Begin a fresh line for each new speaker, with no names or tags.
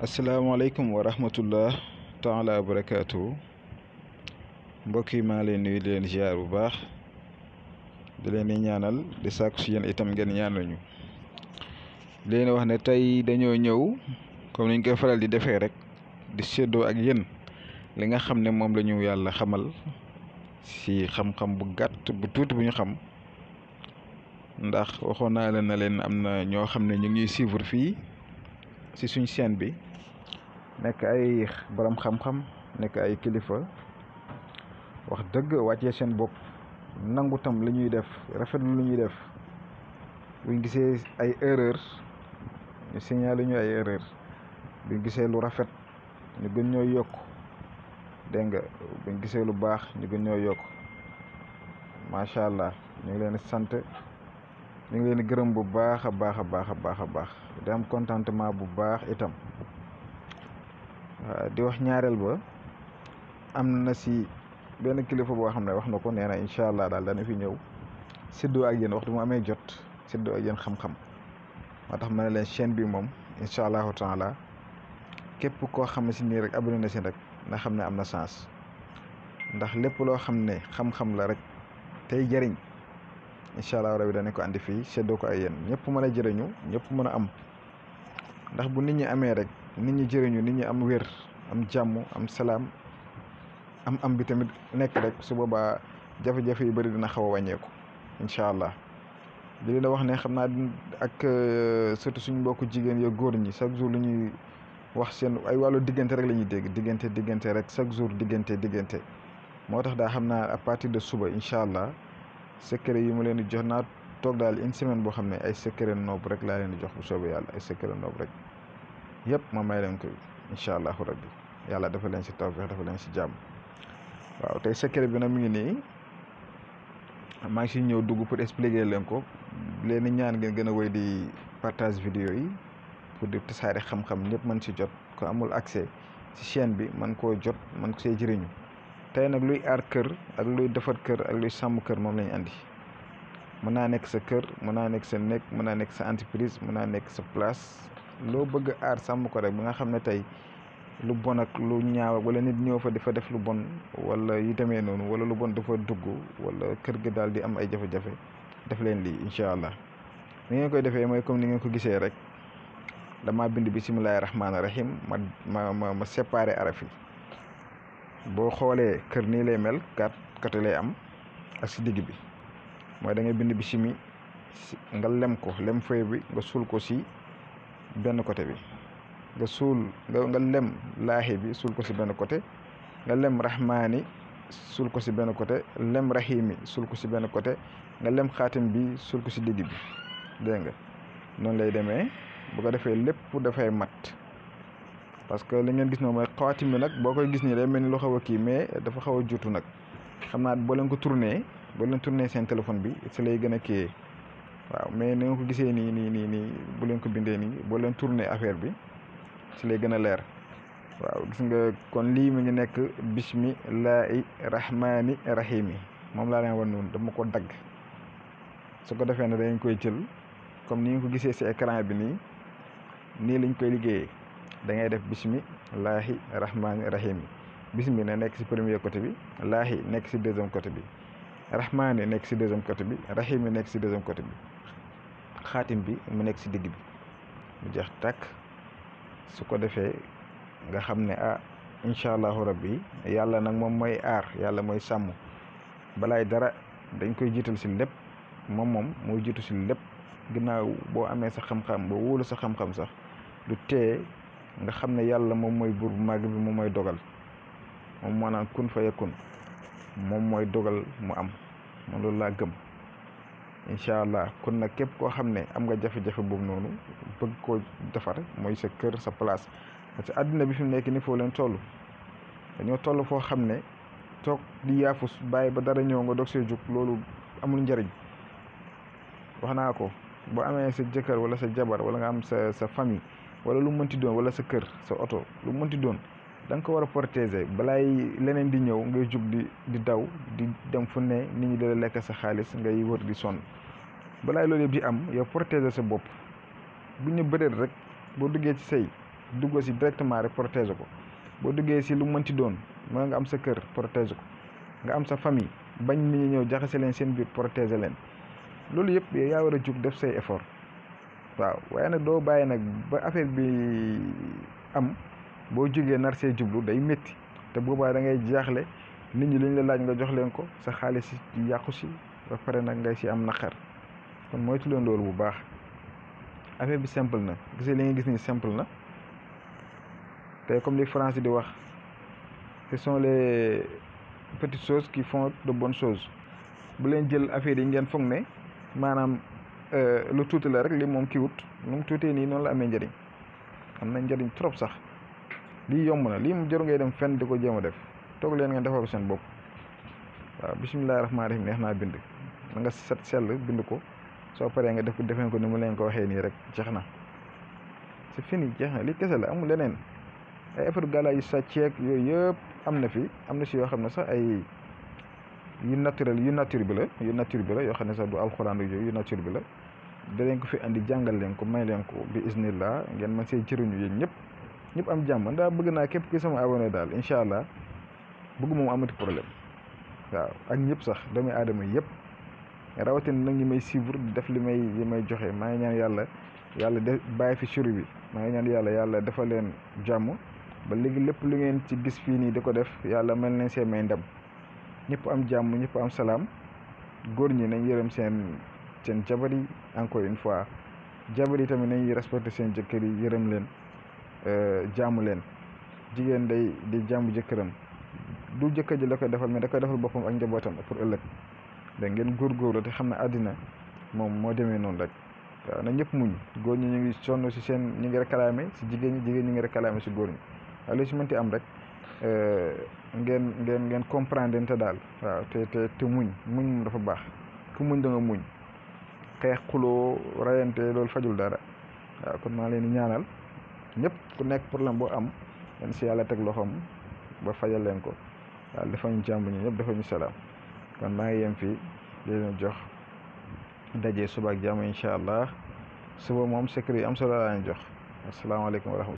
asalaamaaleykum wa rahmatullah taala wa barakaatu mbokk yi maa leen nuyu di leen ziar bu baax di leen di ñaanal di sàkku si yéen itam ngeen ñaanal ñu leen wax ne tey dañoo ñëw comme niñ koy faral di defee rek di séddoo ak yéen li nga xam ne moom la ñu yàlla xamal si xam-xam bu gàtt bu tuuti bu ñu xam ndax waxoon naa leen na leen am na ñoo xam ne ñu ngi suivre fii si suñ chaîne bi nekk ay borom xam-xam nekk ay kilifa wax dëgg wàccee seen bopp nangu tam li ñuy def rafetlu lu ñuy def buñ gisee ay erreur ñu signalé ñu ay erreur buñ gisee lu rafet ñu gën ñoo yokk dégg nga buñ gisee lu baax ñu gën ñoo yokk macha allah ñu ngi leen di sant ñu ngi leen di gërëm bu baax a baax a baax a baax a baax di am contentement bu baax itam di wax ñaareel ba am na si benn kilifa boo xam ne wax na ko nee na incha allah daal dana fi ñëw séddoo ak yéen waxtu mu amee jot séddoo ak yéen xam-xam moo tax ma ne leen chaîne bi moom incha allahu taala képp koo xam ne si nii rek abonné na si rek nga xam ne am na sens ndax lépp loo xam ne xam-xam la rek tey jëriñ incha allah rabi danañ ko andi fii séddoo ko ay yéen ñëpp mën a jëriñu ñëpp mën a am ndax bu nit ñi amee rek nit ñi jëriñu nit ñi am wér am jàmm am salaam am bi tamit nekk rek su boobaa jafe-jafe yu bëri dina xaw a wàññeeku incha allah di leen wax ne xam naa ak surtout suñu mbokku jigéen ya góor ñi chaque jour lu ñuy wax seen ay wàllu diggante rek la ñuy dégg diggante rek chaque jour diggante moo tax daa xam naa à partir de suba incha allah secret yi mu leen di jox naa toog daal une semaine boo xam ne ay secret noob rek laa leen di jox bu soobee yàlla ay secret noob rek yëpp ma may leen ko incha allahu rabbi yàlla dafa leen si tawfeex dafa leen si jàmm waaw tey secret bi nag mi ngi nii maa ngi si ñëw dugg pour expliquer leen ko leen ñaan ngeen gën a wéy di partage vidéo yi pour di tasaare xam-xam ñëpp mën si jot ko amul accès si chaîne bi man koo jot man ko see jëriñu tey nag luy aar kër ak luy defar kër ak luy sàmm kër moom lañ andi mën naa nekk sa kër mën naa nekk sa nekk mën naa nekk sa entreprise mën naa nekk sa place loo bëgg aar sàmm ko rek ba nga xam ne tey lu bon ak lu ñaaw wala nit ñëw fa di fa def lu bon wala yu demee noonu wala lu bon dafa dugg wala kër gi daal di am ay jafe-jafe def leen lii incha allah ni ngeen koy defee mooy comme ni ngeen ko gisee rek dama bind bisimilahi rahmaani rahim ma séparé araf yi boo xoolee kër nii lay mel 4 côté lay am ak si digg bi mooy da ngay bind bisimi nga lem ko lem feuille bi nga suul ko si benn côté bi nga suul nga lem laahi bi suul ko si benn côté nga lem rahmaani suul ko si benn côté lem rahimi suul ko si benn côté nga lem xaatim bi suul ko si digg bi dégg nga noonu lay demee bu ko defee lépp dafay mat parce que li ngeen gis noonu mooy xawaatim bi nag boo koy gis nii day mel ni lu xaw a kii mais dafa xaw a juutu nag xam naa boo leen ko tourné seen téléphone bi si lay gën a kii waaw mais ni nga ko gisee nii bu leen ko bindee nii boo leen tourné affaire bi si lay gën a leer waaw gis nga kon lii mi ngi nekk bismillahi rahmaani rahimi moom laa leen wan noonu dama ko dagg su ko defee ne dañ koy jël comme ni nga ko gisee si écran bi nii lañ koy liggéeyee da ngay def bismillahi rahmaani rahimi bismi na nekk si premier côté bi laahi nekk si deuxième côté bi rahmaani nekk si deuxième côté bi rahimi nekk si deuxième côté bi xaatim bi mu nekk si digg bi mu jeex tàkk su ko defee nga xam ne incha allahu rabbi yàlla nag moom mooy aar yàlla mooy sàmm balaay dara dañ koy jiital si lépp moom mooy jiitu si lépp ginnaaw boo amee sa xam-xam boo wóolu sa xam-xam sax du tee nga xam ne yàlla moom mooy buur bu màgg bi moom mooy dogal moom moo naan kun fa yakun moom mooy dogal mu am man loolu laa gëm incha allah kon nag képp koo xam ne am nga jafe-jafe boobu noonu bëgg koo defar mooy sa kër sa place parce que àddina bi fi mu nekk ni foo leen toll dañoo toll foo xam ne toog di yaafus bàyyi ba dara ñëw nga dog see jóg loolu amul njariñ wax naa ko boo amee sa jëkkër wala sa jabar wala nga am sa famille wala lu mënti doon wala sa kër sa oto lu mënti doon da nga ko war a protéger balaay leneen di ñëw ngay jug di daw di dem fu ne nit ñi dala lekk sa xaalis ngay wër di sonn balaay loolu yëpp di am yow protéger sa bopp bu ñu bëreet rek boo duggee ci sëy dugg si directement rek protéger ko. boo duggee si lu mënti doon mooy nga am sa kër protéger ko, nga am sa famille bañ nit ñi ñëw jaxase leen seen biir protéger leen. loolu yëpp yaa war a jug def say effort. waaw waaye nag doo bàyyi nag ba affaire bi am boo jógee nar see jublu day métti te boobaa da ngay jaaxle, nit ñi luñ la laaj nga jox leen ko, sa xaalis yi yàqu si ba pare nag ngay si am naqar. kon moytu leen loolu bu baax. affaire bi simple na, gisee li nga gis ni simple na te comme les Français di wax, ce sont les petites choses qui font de bonnes choses. bu leen jël affaire yi ngeen foog ne maanaam lu tuuti la rek li moom kii wut nu mu tuutee nii noonu la amee njëriñ. am na njëriñ trop sax. lii yomb na, lii mu jaru ngay dem fenn di ko jéem a def. toog leen ngeen defal ko seen bopp. waaw bisimilah rahmaani rahiim neex naa bind. na nga set sell bind ko, soo paree nga defee ko ni mu leen ko waxee nii rek jeex na. c'est fini, jeex na, lii kese la, amul leneen. ay affaire gala yu sàcceeg yooyu yëpp am na fi, am na si yoo xam ne sax ay yu naturel yu nature bi la yoo xam ne sax du alxuraan ak yooyu yu nature bi la. danañ ko fi andi jàngal leen ko, may leen ko bi isnillah ngeen man see jëriñu yéen ñëpp am jàmm. ndaa bëgg naa képp ki sama abonné daal incha allah bëgg moom amati problème. waaw ak ñëpp sax doomi aadama yëpp rawatina nag ñi may suivre di def li may joxe. maa ngi ñaan yàlla de bàyyi fi suri bi. maa ngi ñaan yàlla defal leen jàmm ba léegi lépp lu ngeen ci gis fii nii di ko def yàlla mel leen see may ndam. ñëpp am jàmm, ñëpp am salaam. góor ñi nañ yërëm seen jabar yi, encore une fois jabar yi tamit nañ respecté seen jëkkër yi, yërëm leen, jaamu leen. jigéen di jaamu jëkkëram, du jëkkër ji la koy defal mais da koy defal boppam ak njabootam pour ëllëg. da ngeen góorgóorlu te xam ne àddina moom moo demee noonu rek. waaw na ñëpp muñ. góor ñi ñu ngi sonn si ñu ngi réclamé si jigéen ñi ñu ngi réclamé si góor ñi. waaye lu si mënti am rek ngeen comprendre te daal. waaw te muñ moom dafa baax. ku muñ da nga muñ. xeex xuloo rayante loolu fajul dara. waaw kon maa leen di ñaanal ñëpp ku nekk problème boo am yan si yàlla teg loxoom ba fajal leen ko. waaw dafa ñu jàmm ñi ñëpp dafa ñu salaam. kon maa ngi yem fii di leen jox daje suba ak jàmm incha allah. suba moom secret yi am solo laa leen jox. asalaamaaleykum wa rahmatulah.